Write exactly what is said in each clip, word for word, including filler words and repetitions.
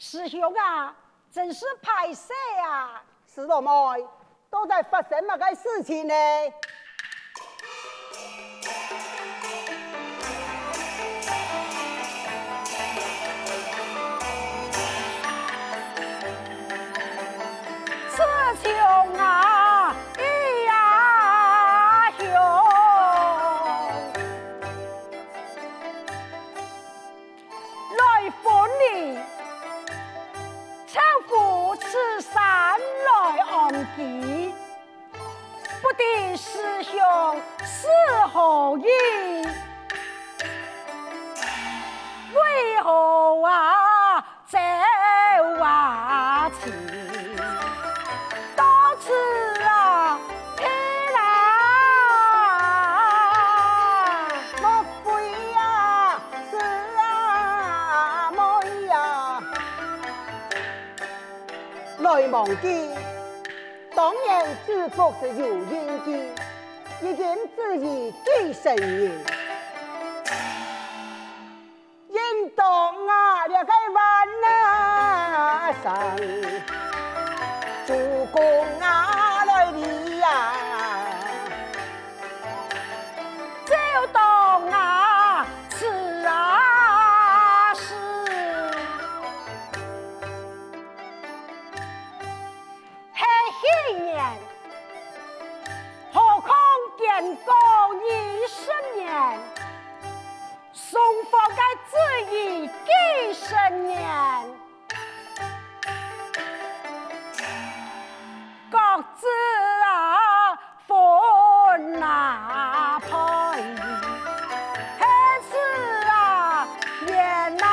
師兄啊，真是敗勢啊！師妹，到底發生麼个事情呢？師兄啊，咿呀兄！ 來分離，丈夫此山來安居，不知師兄是何意？為何啊，走啊去，到此啊，去啦？莫非啊， 師啊妹啊，來忘記，當年知府是有應記，已經知以己成人。應當啊，這个萬啊生，主公啊，來理啊！ 就當啊，是啊，是。係去年，何況間過二十年，送佛个旨意幾十年。 各自啊，分啊，配，係此啊，緣啊！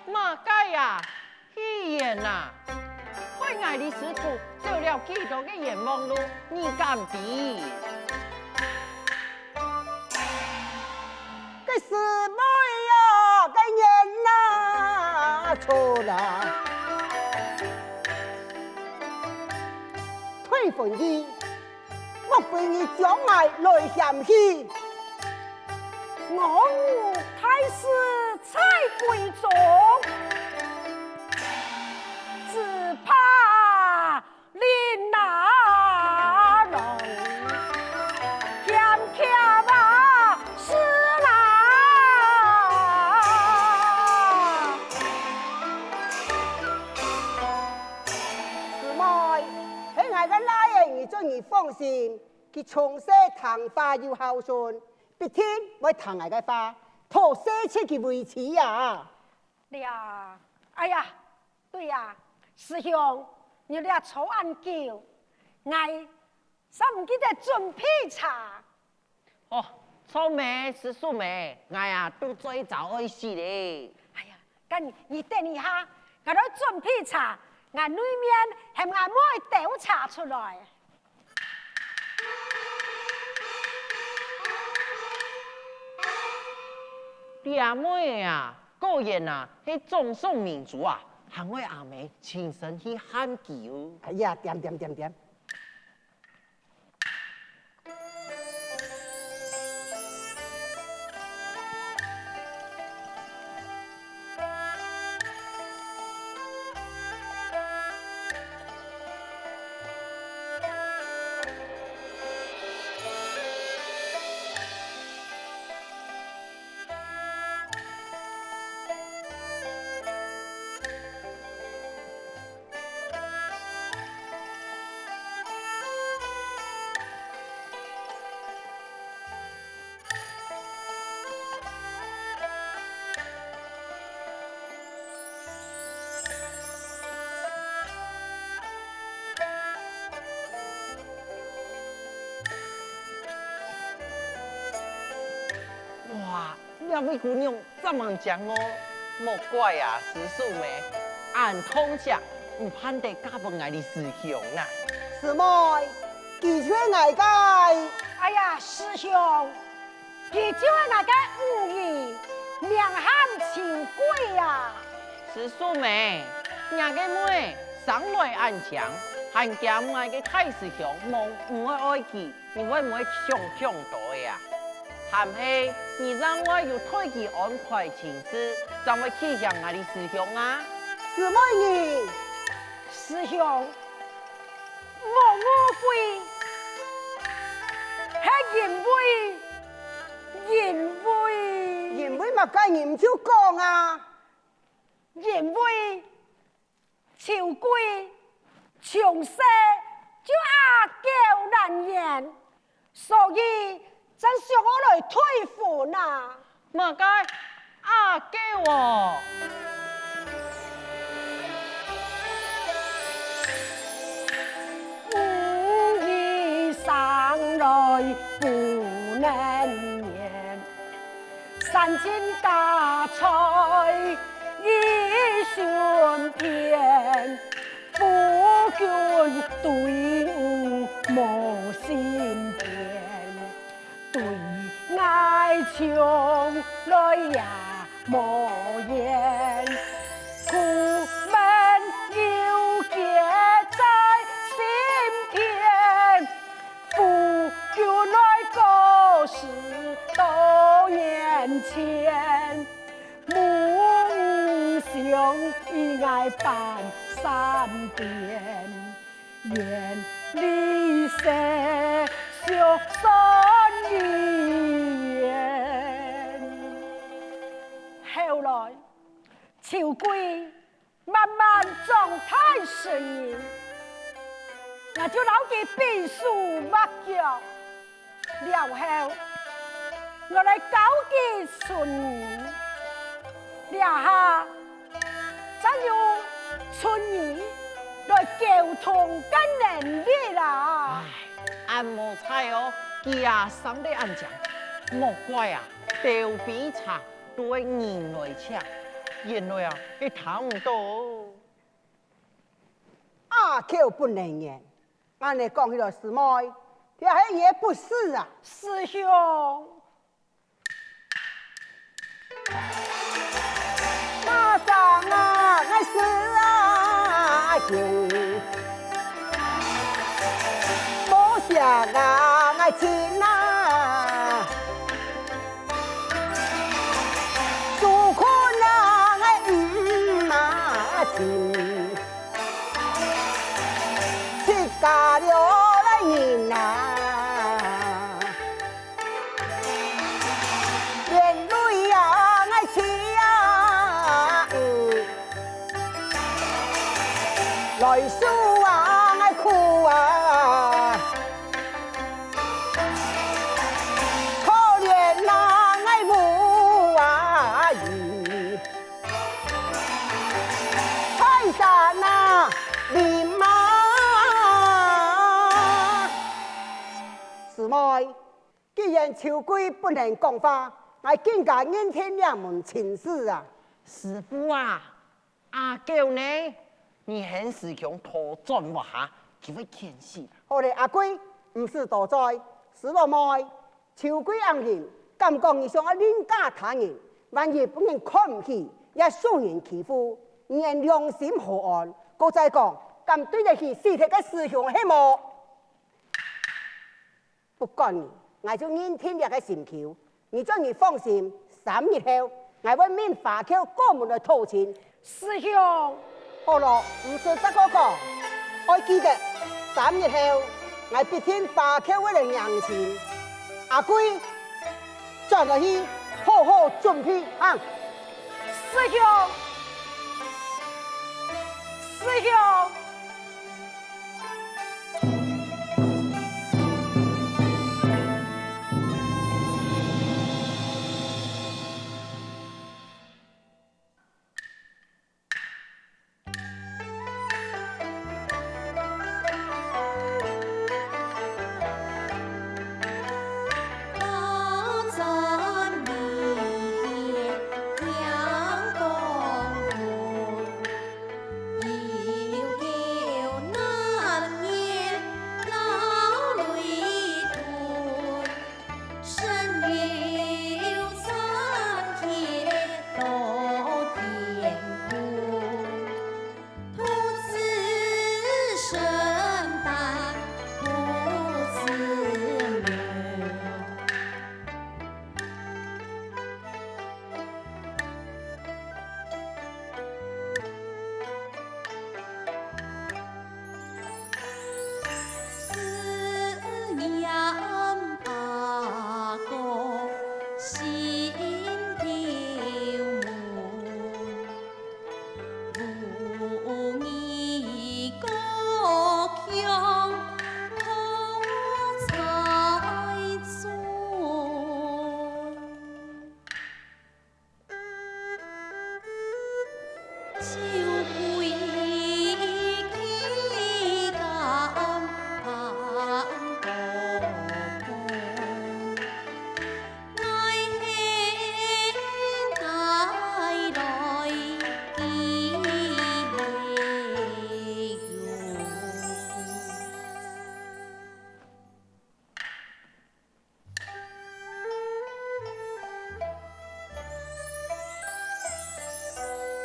麼个啊，戲緣啊！害𠊎李師傅走了幾多个冤枉路，你敢知？ 該師妹啊，該緣哪出啊！退婚去，莫非你將𠊎來嫌棄？我無大事在閨中，只怕 令啊郎，險險啊，是啦。師妹，係𠊎个倈仔，你做你放心，佢從細聽話又孝順，必定會聽𠊎个話，到死出佢為止啊！ 這，哎呀，對呀，師兄，你這坐恁久，𠊎煞毋記得準備茶。哦，著咩，師叔咩，𠊎啊，都嘴燥愛死咧。哎呀，該你，你等一下，𠊎來準備茶，𠊎內面喊𠊎妹兜茶出來。 這妹仔啊，果然啊，係掌上明珠啊，還愛阿姆親身去喊佢哦。哎呀，恬恬恬恬。 哇，這位姑娘正蠻靚哦！莫怪啊，師叔咩，恁通惜，毋盼得嫁分𠊎俚師兄啊！師妹，佢就係𠊎个。哎呀，師兄， 佢就係𠊎个女兒，名喊清貴啊！師叔咩，若个妹生來恁靚，還驚𠊎个大師兄無毋會愛佢，你會毋會想忒多啊？還係你另外有代佢安排親事，正會去向𠊎俚師兄啊？師妹你，師兄，我誤會，係因為，因為，因為麼个你毋就講啊？因為 秋桂從細就阿狗難言，所以正想愛來退婚啊。麼个阿狗哦？吾兒生來不能言， 散盡家財已尋遍，夫君對吾無心變，對𠊎從來也無言，苦悶憂結在心田。 夫君來過時多年前，夢想與𠊎伴三邊，願離愁消散於緣。後來，秋桂 慢慢長大成人，𠊎就摎佢比手畫腳。了後，𠊎來教佢唇語，這下正有唇語來溝通个能力啦。唉，恁無彩哦，佢也生得恁靚，莫怪啊，兜杯茶 都愛人來請，原來啊，係聽毋到。阿狗不能言，恁呢講起來，師妹，這係你个不是啊。師兄，馬生啊，𠊎死啊，兄，無惜啊，𠊎親啊。 受困啊，𠊎毋嘛心，自家了來人啊，連累啊，𠊎妻啊，嗯。 來受啊，𠊎苦啊，可憐啊，𠊎母啊，伊，泰山啊，你媽。師妹， 既然秋桂不能講話，𠊎更加認定這門親事啊。師父啊，阿狗呢？你喊師兄多轉屋下，佢會譴死。好咧，阿桂，毋使多嘴。師老妹，秋桂恁人，敢講你想愛另嫁他人，萬一分人看毋起，也受人欺負，你个良心何安？過再講，敢對得起死忒个師兄係無？ 不管你，𠊎就認定這个心臼。你做你放心，三日後，𠊎會命華僑過門來討親。師兄！好咯，毋使再過講。愛記得，三日後，𠊎必定華僑會來迎親。阿桂，轉來去，好好準備啊！師兄！師兄！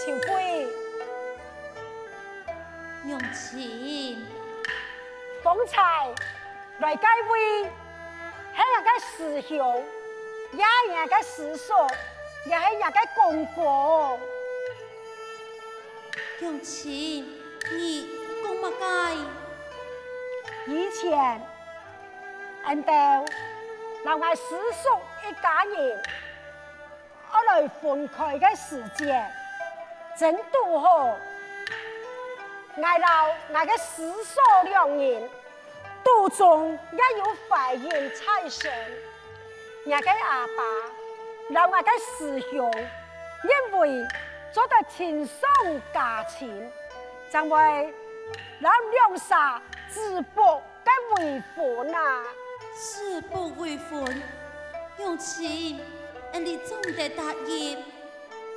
秋桂，娘親。方才來該位，係𠊎个師兄，也係𠊎个師叔，也係𠊎个公公。娘親，你講麼个？以前，𠊎兜摎𠊎師叔一家人 愛來分開个時節，正堵好，𠊎摎𠊎个師嫂兩人，肚中也有懷孕在身。𠊎个阿爸摎𠊎个師兄，因為做得親上加親，正會摎兩儕子伯 該為婚啊！子伯為婚，娘親，你做毋得答應，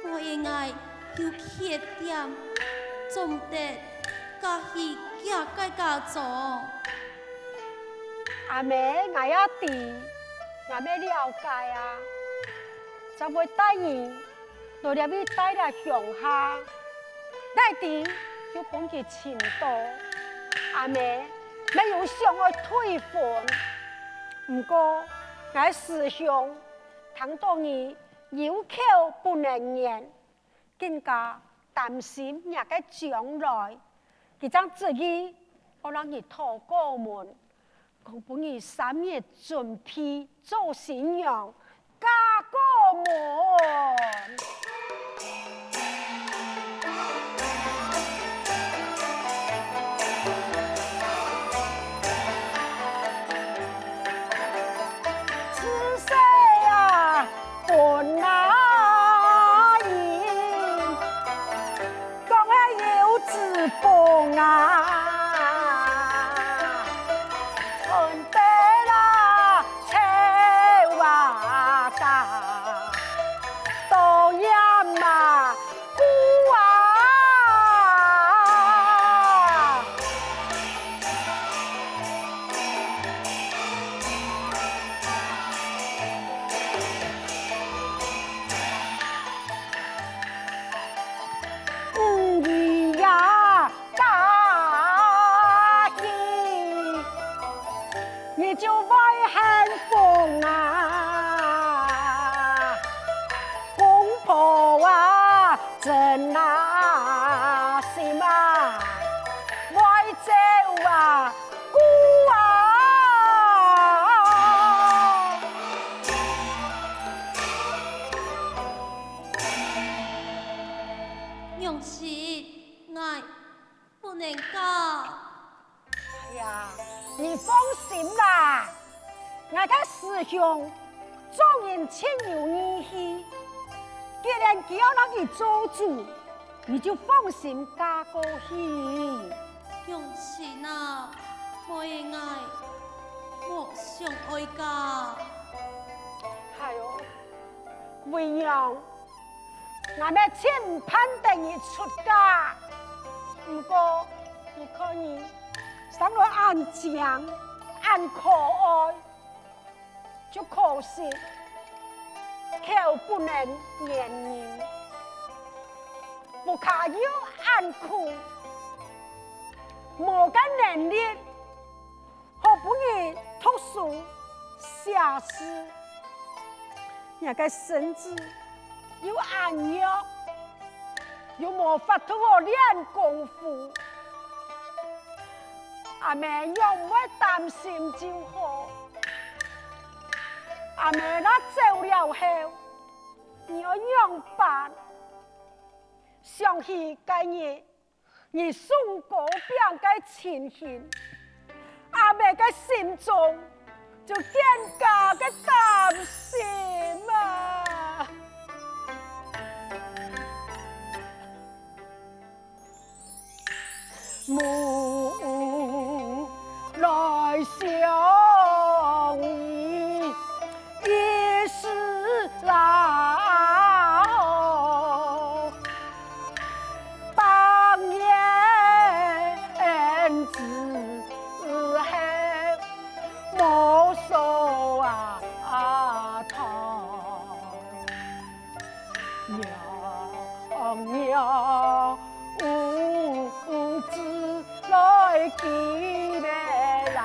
無𠊎有缺點，做毋得嫁去厥个家中。阿姆，𠊎也知，阿姆了解啊，正會帶你 來這位戴這鄉下，哪知又分佢尋到。阿姆，乜有想愛退婚。毋過，𠊎師兄聽到你有口不能言，更加擔心若个將來，佢正執意愛摎你討過門。 講分你三日準備做新娘，嫁過門。自細啊， 分啊人，講个有子伯啊，分得啦，愁啊家，多厭啊苦啊。 毋依呀，嫁去，你就會幸福啊。公婆啊，真啊，心啊，會走啊， 姑啊！娘親，𠊎不能嫁。哎呀，你放心啦，𠊎个師兄做人盡有義氣，既然佢愛摎你做主， 你就放心嫁過去。娘親啊，無𠊎無想愛嫁。哎喲，為娘，𠊎乜盡盼得你出嫁。毋過，你看你生來恁靚，恁可愛， 就可惜，口不能言語，屋下又恁苦，無个能力，好分你讀書寫字，若个身子又恁弱，又無法度好練功夫。 阿姆仰毋會擔心就好。阿姆若走了後，你愛仰般？想起該日你送糕餅个情形，阿姆个心中就更加个擔心啊！目來相依，一世老，百年之後，無所啊討。 娘娘，子來紀念啦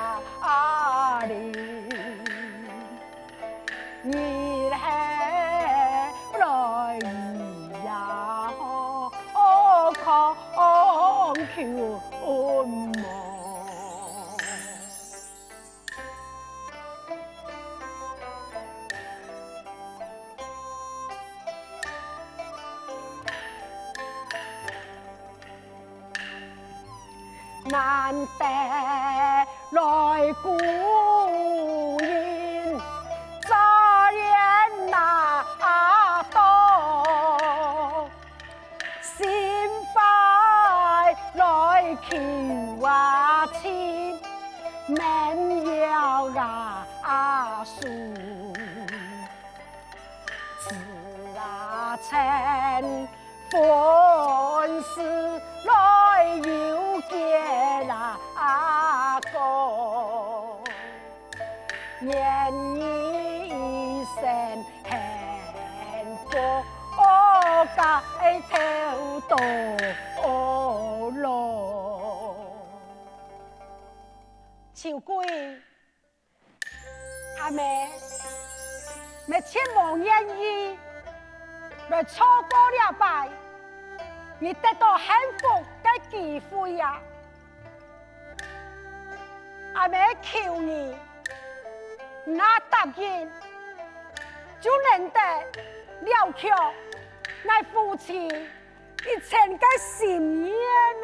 哩，日後來呀好，好康求安。 難得來故人，早年那到，心懷來求啊親，免要啊輸。 自啊趁歡喜來有結啊果，願你一生幸福，哦，該頭到老。秋桂， 阿姆，乜全無願意來錯過這擺你得到幸福个機會呀！阿姆求你，若答應，就能得了卻𠊎夫妻 一生个心願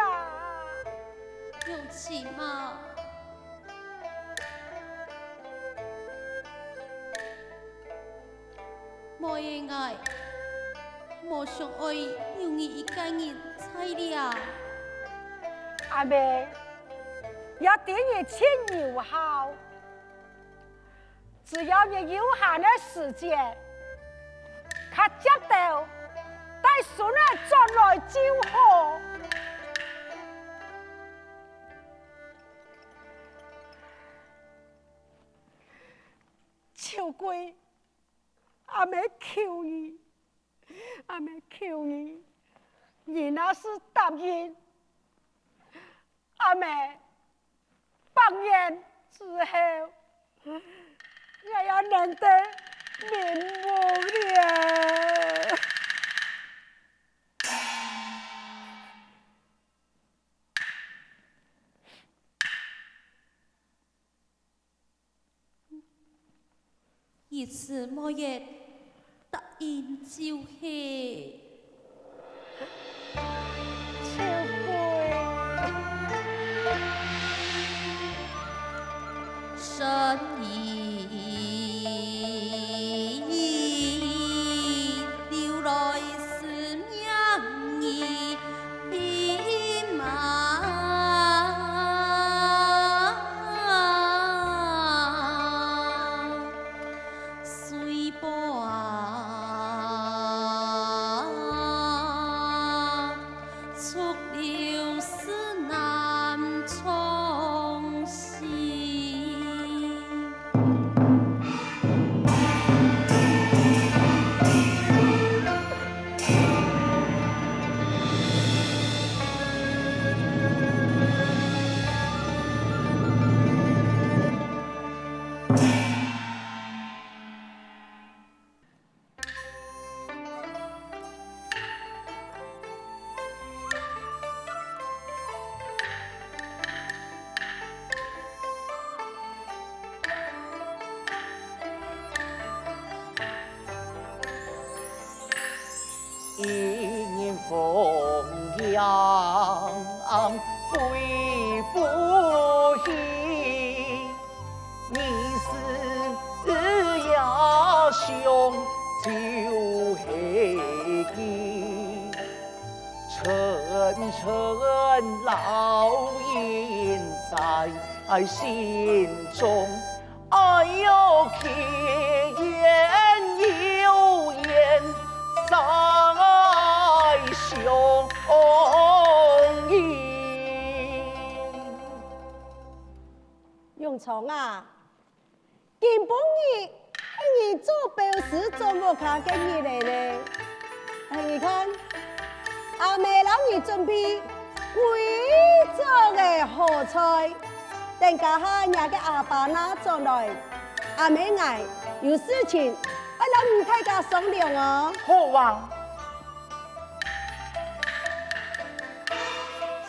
啊！娘親啊，妹仔，𠊎無想愛有你一個人在這。阿姆，這對你盡有效。 只要你有閒个時節，較接兜帶孫仔轉來就好。秋桂，阿姆求你， 阿姆求你，你若係答應，阿姆，百年之後，𠊎也能得面目了。 一次妹仔答應就係。秋桂。深夜流來思念你。老人在心中，哎呦，其言有言在胸臆。永昌啊， 今晡日係你做表示轉屋下个日仔呢。哎，你看，阿姆摎你準備歸桌个好菜，等下下若个阿爸拿轉來，阿姆𠊎有事情愛摎你大家商量哦。好啊。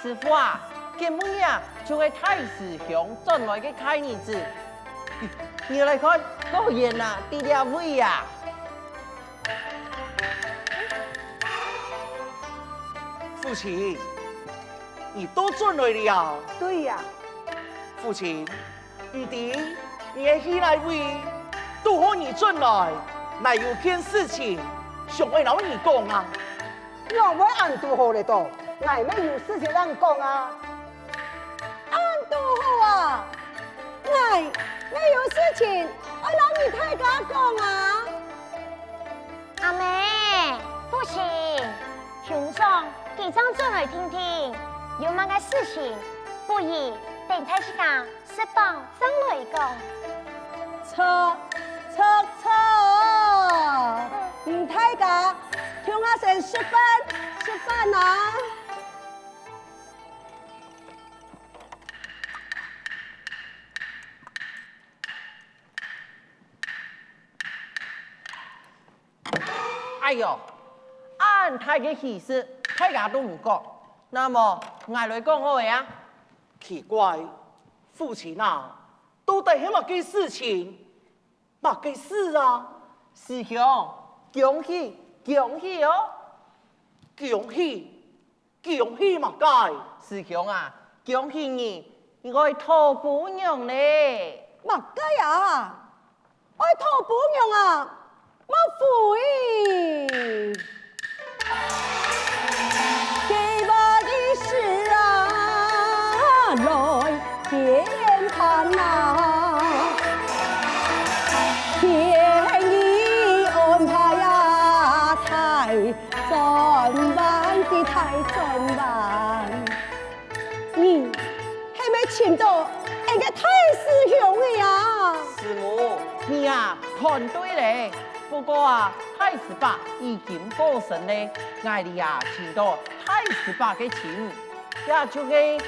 師傅啊，今晡日啊，就係大師兄轉來个大日子。 你來看，果然啊，在這位啊。父親，你倒轉來了。對呀。父親，毋知你係去哪位？堵好你轉來，𠊎有件事情想愛摎你講啊。 仰會恁堵好咧？到𠊎乜有事情摎你講啊。恁堵好啊！𠊎乜有事情愛摎你大家講啊。阿姆，父親，兄長佢正轉來定定，有麼个事情，不如等大自家 食飽正來講。著，著，著！嗯，大家，共下先食飯，食飯啊！ 哎喲，恁大个喜事，大家都毋講，那麼𠊎來講好了啊。奇怪，父親啊，到底係麼个事情？麼个事啊？師兄，恭喜，恭喜哦！恭喜？ 恭喜麼个？師兄啊，恭喜你，你愛討餔娘咧！麼个啊？愛討餔娘啊？莫非！計劃的事啊，來編排啊，天意安排啊，大 轉彎的大轉彎。你係毋係尋著𠊎个大師兄了啊？師母，你啊，看對咧。不過啊，大師伯已經過身咧，𠊎這啊尋著大師伯个親，也就係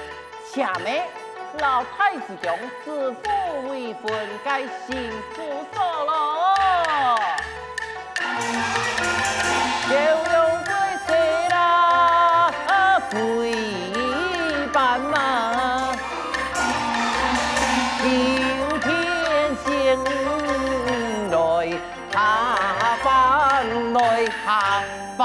且妹摎大師兄指腹為婚个新婦所咯。朝陽對西啦，飛斑馬，秋天醒來，下班來下班。